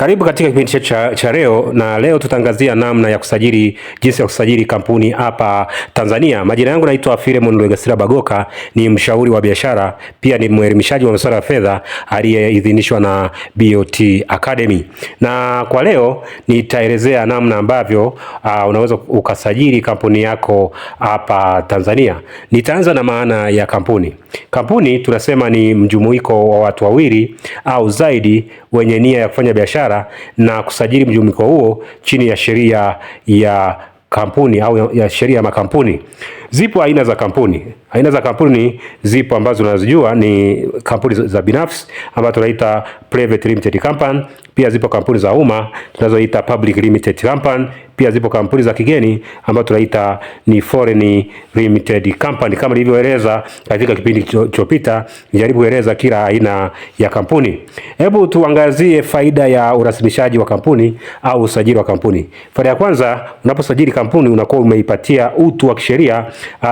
Karibu katika kipindi chetu cha leo, na leo tutaangazia namna ya kusajili, jinsi ya kusajili kampuni hapa Tanzania. Majina yangu naitwa Philemon Rwegasira Bagoka, ni mshauri wa biashara, pia ni mwelimishaji wa masuala ya fedha aliyeidhinishwa na BOT Academy. Na kwa leo nitaelezea namna ambavyo unaweza ukasajili kampuni yako hapa Tanzania. Nitaanza na maana ya kampuni. Kampuni tunasema ni mjumuiko wa watu wawili au zaidi wenye nia ya kufanya biashara na kusajili mjumuiko huo chini ya sheria ya kampuni au ya sheria ya makampuni. Zipo aina za kampuni. Aina za kampuni zipo ambazo unazijua ni kampuni za binafsi ambazo tunaita private limited company. Pia zipo kampuni za umma tunazoita public limited company. Pia zipo kampuni za kigeni ambazo tunaita ni foreign limited company. Kama nilivyoeleza katika kipindi kilichopita, nijaribu kueleza kila aina ya kampuni. Hebu tuangazie faida ya urasimishaji wa kampuni au usajili wa kampuni. Faida ya kwanza, unaposajili kampuni unakuwa umeipatia utu wa kisheria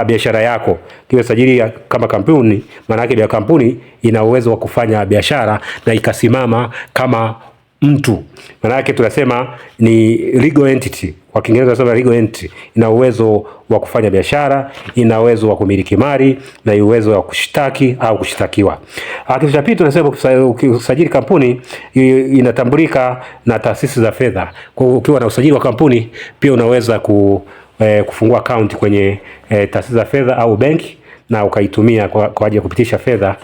biashara yako. Kiwe sajili kama kampuni, maana yake ya kampuni ina uwezo wa kufanya biashara na ikasimama kama mtu. Maana yake tunasema ni legal entity. Kwa Kiingereza tunasema legal entity. Ina uwezo wa kufanya biashara, ina uwezo wa kumiliki mali na uwezo wa kushtaki au kushtakiwa. Kitu cha pili tunasema ukisajili kampuni inatambulika na taasisi za fedha. Kwa hiyo ukiwa na usajili wa kampuni pia unaweza kufungua akaunti kwenye taasisi za fedha au benki na ukaitumia kwa ajili ya kupitisha fedha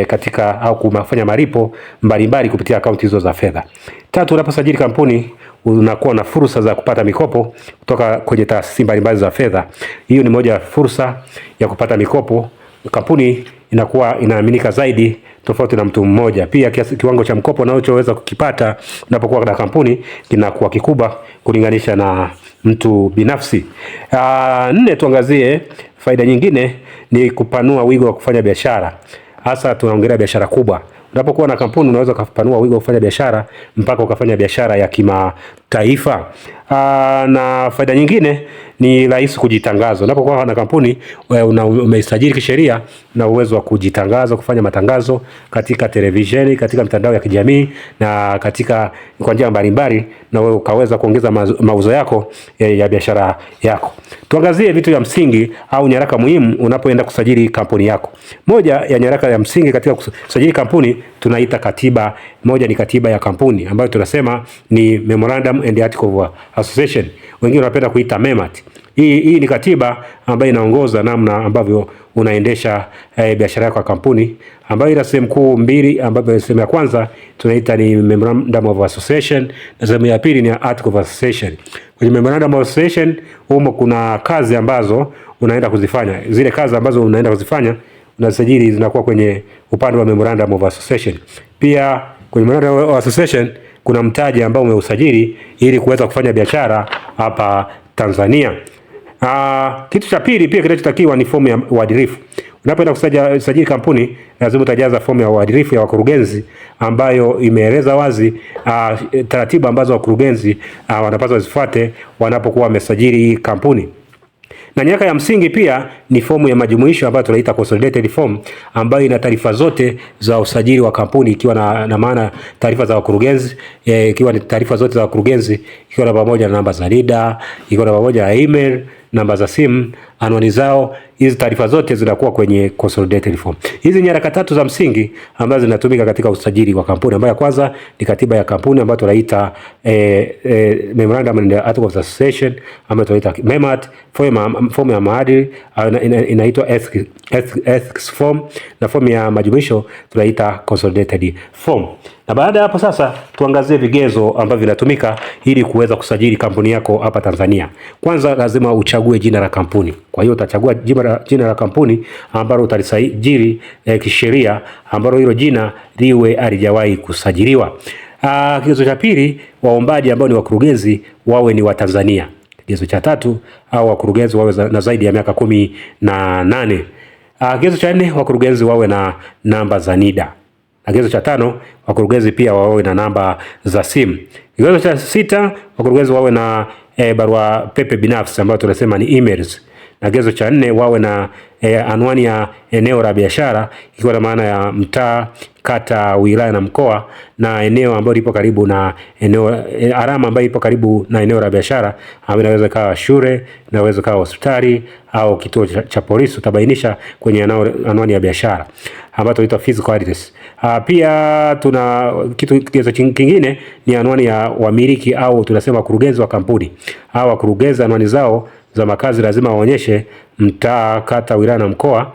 katika au kufanya malipo mbalimbali kupitia akaunti hizo za fedha. Tatu, unaposajili kampuni unakuwa na fursa za kupata mikopo kutoka kwenye taasisi mbalimbali za fedha. Hiyo ni moja ya fursa ya kupata mikopo. Kampuni inakuwa inaaminika zaidi tofauti na mtu mmoja. Pia kiasi, kiwango cha mkopo unachoweza kukipata unapokuwa na kampuni kinakuwa kikubwa kulinganisha na mtu binafsi. Nne, tuangazie faida nyingine ni kupanua wigo wa kufanya biashara. Hasa tunaongelea biashara kubwa. Unapokuwa na kampuni unaweza kupanua wigo wa kufanya biashara mpaka ukafanya biashara ya kimataifa. Na faida nyingine ni rahisi kujitangaza. Unapokuwa na kampuni umeisajili kisheria na uwezo wa kujitangaza, kufanya matangazo katika televisheni, katika mitandao ya kijamii na katika kwa njia mbalimbali, na wewe ukaweza kuongeza mauzo yako ya biashara yako. Tuangazie vitu vya msingi au nyaraka muhimu unapoenda kusajili kampuni yako. Moja ya nyaraka ya msingi katika kusajili kampuni tunaita katiba. Moja ni katiba ya kampuni ambayo tunasema ni Memorandum and Article of Association, wengine wanapenda kuita MEMAT. Hii ni katiba ambayo inaongoza namna ambavyo unaendesha biashara yako ya kampuni, ambayo ina sehemu kuu mbili, ambayo sehemu ya kwanza tunaita ni Memorandum of Association na sehemu ya pili ni Article of Association. Kwenye Memorandum of Association humo kuna kazi ambazo unaenda kuzifanya. Zile kazi ambazo unaenda kuzifanya unasajili, zinakuwa kwenye upande wa Memorandum of Association. Pia kwenye Memorandum of Association kuna mtaji ambao umeusajili ili kuweza kufanya biashara hapa Tanzania. Kitu cha pili pia kinachotakiwa ni fomu ya uadilifu. Unapoenda kusajili kampuni lazima utajaza fomu ya uadilifu ya wakurugenzi ambayo imeeleza wazi taratibu ambazo wakurugenzi wanapaswa wazifuate wanapokuwa wamesajili kampuni. Na nyaraka ya msingi pia ni fomu ya majumuisho ambayo tunaita consolidated form, ambayo ina taarifa zote za usajili wa kampuni, ikiwa na maana taarifa za wakurugenzi, ikiwa ni taarifa zote za wakurugenzi, ikiwa na pamoja na namba za NIDA, ikiwa na pamoja na email, namba za simu, anwani zao. Hizi taarifa zote zinakuwa kwenye consolidated form. Hizi nyaraka tatu za msingi ambazo zinatumika katika usajili wa kampuni, ambayo ya kwanza ni katiba ya kampuni ambayo tunaita Memorandum and Article of Association ambayo tunaita MEMAT, fomu ya maadili inaitwa ethics form, na fomu ya majumuisho tunaita consolidated form. Na baada ya hapo sasa tuangazie vigezo ambavyo vinatumika ili kuweza kusajili kampuni yako hapa Tanzania. Kwanza lazima uchague jina la kampuni. Kwa hiyo utachagua jina la kampuni ambalo utalisajili kisheria, ambalo hilo jina liwe halijawahi kusajiliwa. Kigezo cha pili, waombaji ambao ni wakurugenzi wawe ni Watanzania. Kigezo cha tatu, au wakurugenzi wawe na zaidi ya miaka 18. Kigezo cha nne, wakurugenzi wawe na namba za NIDA. Na kigezo cha tano, wakurugenzi pia wawe na namba za simu. Kigezo cha sita, wakurugenzi wawe na barua pepe binafsi ambayo tunasema ni emails. Na kigezo cha nne, wawe na anwani ya eneo la biashara ikiwa na maana ya mtaa, kata, wilaya na mkoa, na eneo ambalo lipo karibu na eneo alama ambayo ipo karibu na eneo la biashara, ambayo inaweza kawa shule, inaweza kawa hospitali au kituo cha polisi, utabainisha kwenye anwani ya biashara ambayo tunaita physical address. Pia tuna kitu kigezo kingine ni anwani ya wamiliki au tunasema wakurugenzi wa kampuni. Au wakurugenzi anwani zao za makazi lazima waonyeshe mtaa, kata, wilaya na mkoa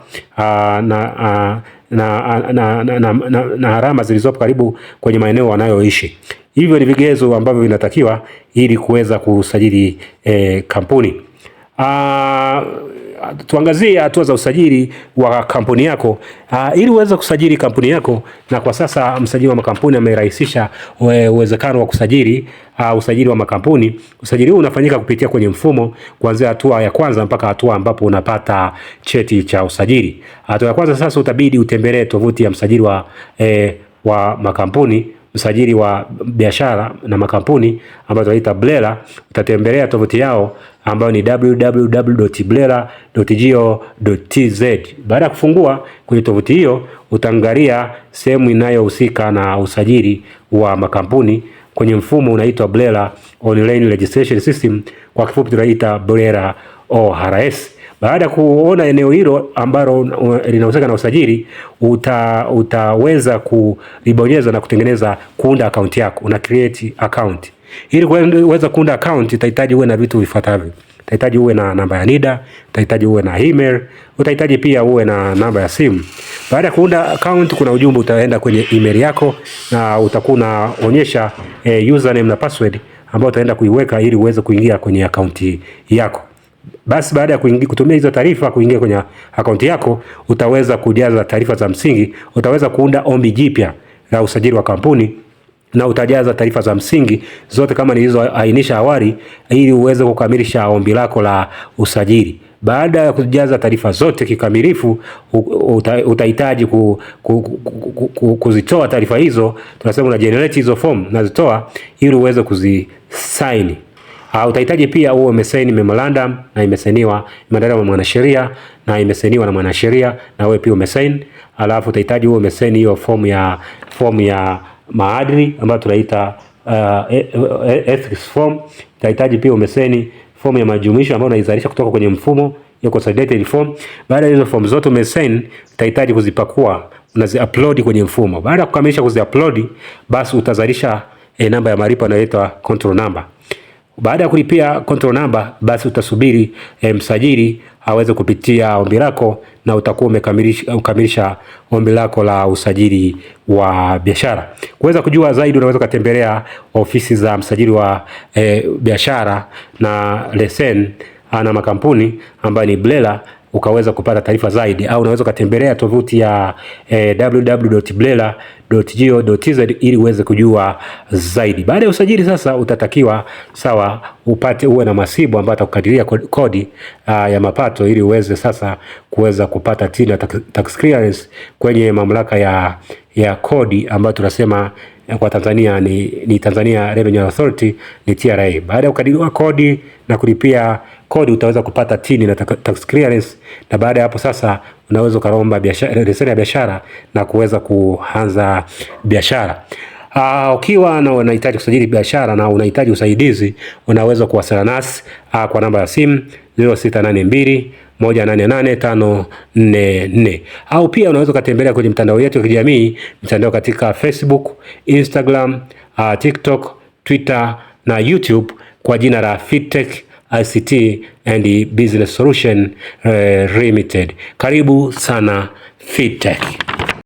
na alama zilizopo karibu kwenye maeneo wanayoishi. Hivyo ni vigezo ambavyo vinatakiwa ili kuweza kusajili kampuni. Tuangazie hatua za usajili wa kampuni yako. Ili uweze kusajili kampuni yako, na kwa sasa msajili wa makampuni amerahisisha uwezekano wa kusajili usajili wa makampuni. Usajili huu unafanyika kupitia kwenye mfumo kuanzia hatua ya kwanza mpaka hatua ambapo unapata cheti cha usajili. Hatua ya kwanza sasa utabidi utembelee tovuti ya msajili wa makampuni, msajili wa biashara na makampuni ambayo tunaita BRELA. Utatembelea tovuti yao ambayo ni www.brela.go.tz. Baada ya kufungua kwenye tovuti hiyo, utaangalia sehemu inayohusika na usajili wa makampuni kwenye mfumo unaitwa BRELA Online Registration System, kwa kifupi tunaita BRELA ORS. Baada ya kuona eneo hilo ambalo linahusika na usajili, utaweza kulibonyeza na kutengeneza kuunda akaunti yako, una create account. Ili kuweza kuunda account utahitaji uwe na vitu vifuatavyo. Utahitaji uwe na namba ya NIDA, utahitaji uwe na email, utahitaji pia uwe na namba ya simu. Baada ya kuunda account, kuna ujumbe utaenda kwenye email yako na utakuwa unaonyesha username na password ambayo utaenda kuiweka ili uweze kuingia kwenye akaunti yako. Basi baada ya kutumia hizo taarifa kuingia kwenye akaunti yako, utaweza kujaza taarifa za msingi, utaweza kuunda ombi jipya la usajili wa kampuni na utajaza taarifa za msingi zote kama nilizoainisha awali ili uweze kukamilisha ombi lako la usajili. Baada ya kujaza taarifa zote kikamilifu, utahitaji kuzitoa taarifa hizo, tunasema una generate hizo form, nazitoa ili uweze kuzisign. Utahitaji pia uwe umesaini memorandum na imesainiwa, imeandaliwa na mwanasheria na imesainiwa na mwanasheria na wewe pia umesaini. Alafu utahitaji uwe umesaini hiyo fomu ya maadili ambayo tunaita ethics form. Utahitaji pia umesaini fomu ya majumuisho ambayo unaizalisha kutoka kwenye mfumo, hiyo consolidated form. Baada ya hizo form zote umesaini, utahitaji kuzipakua, unazi-upload kwenye mfumo. Baada ya kukamilisha kuzi-upload, basi utazalisha namba ya malipo inayoitwa control number. Baada ya kulipia control number, basi utasubiri msajili aweze kupitia ombi lako na utakuwa umekamilisha ombi lako la usajili wa biashara. Kuweza kujua zaidi, unaweza ukatembelea ofisi za msajili wa biashara na leseni na makampuni ambayo ni BRELA, ukaweza kupata taarifa zaidi, au unaweza ukatembelea tovuti ya www.brela.go.tz ili uweze kujua zaidi. Baada ya usajili sasa utatakiwa sawa upate uwe na mhasibu ambaye atakukadiria kodi ya mapato ili uweze sasa kuweza kupata TIN na tax clearance kwenye mamlaka ya kodi ambayo tunasema kwa Tanzania ni Tanzania Revenue Authority, ni TRA. Baada ya kukadiriwa kodi na kulipia kodi utaweza kupata TIN na tax clearance, na baada ya hapo sasa unaweza ukaomba biashara, leseni ya biashara na kuweza kuanza biashara. Ukiwa na unahitaji kusajili biashara na unahitaji usaidizi, unaweza kuwasiliana nasi kwa namba ya simu 0682 188 544, au pia unaweza ukatembelea kwenye mitandao yetu ya kijamii, mitandao katika Facebook, Instagram, TikTok, Twitter na YouTube kwa jina la Fitech ICT and Business Solution Limited. Karibu sana Fitech.